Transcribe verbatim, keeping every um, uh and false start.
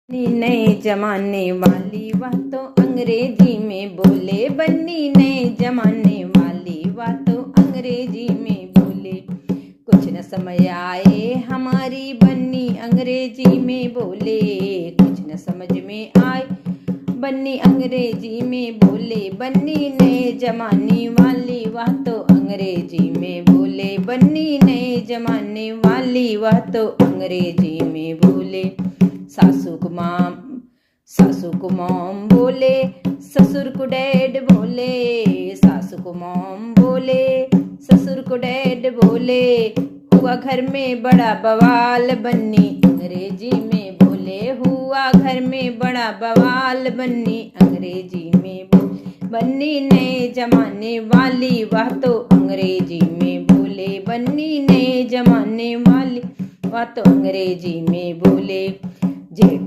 बन्नी नए जमाने वाली, वह तो अंग्रेजी में बोले। बन्नी नए जमाने वाली, वह तो अंग्रेजी में बोले। कुछ न समझ आए हमारी बन्नी अंग्रेजी में बोले। कुछ न समझ में आए बन्नी अंग्रेजी में बोले। बन्नी नए जमाने वाली, वह तो अंग्रेजी में बोले। बन्नी नए जमाने वाली, वह तो अंग्रेजी में बोले। सासू को माम सासू को मॉम बोले, ससुर को डैड बोले। सासू को मॉम बोले, ससुर को डैड बोले। हुआ घर में बड़ा बवाल, बन्नी अंग्रेजी में बोले। हुआ घर में बड़ा बवाल, बन्नी अंग्रेजी में बोले। बन्नी नए जमाने वाली, वह तो अंग्रेजी में बोले। बन्नी नए जमाने वाली, वह तो अंग्रेजी में बोले। जेठ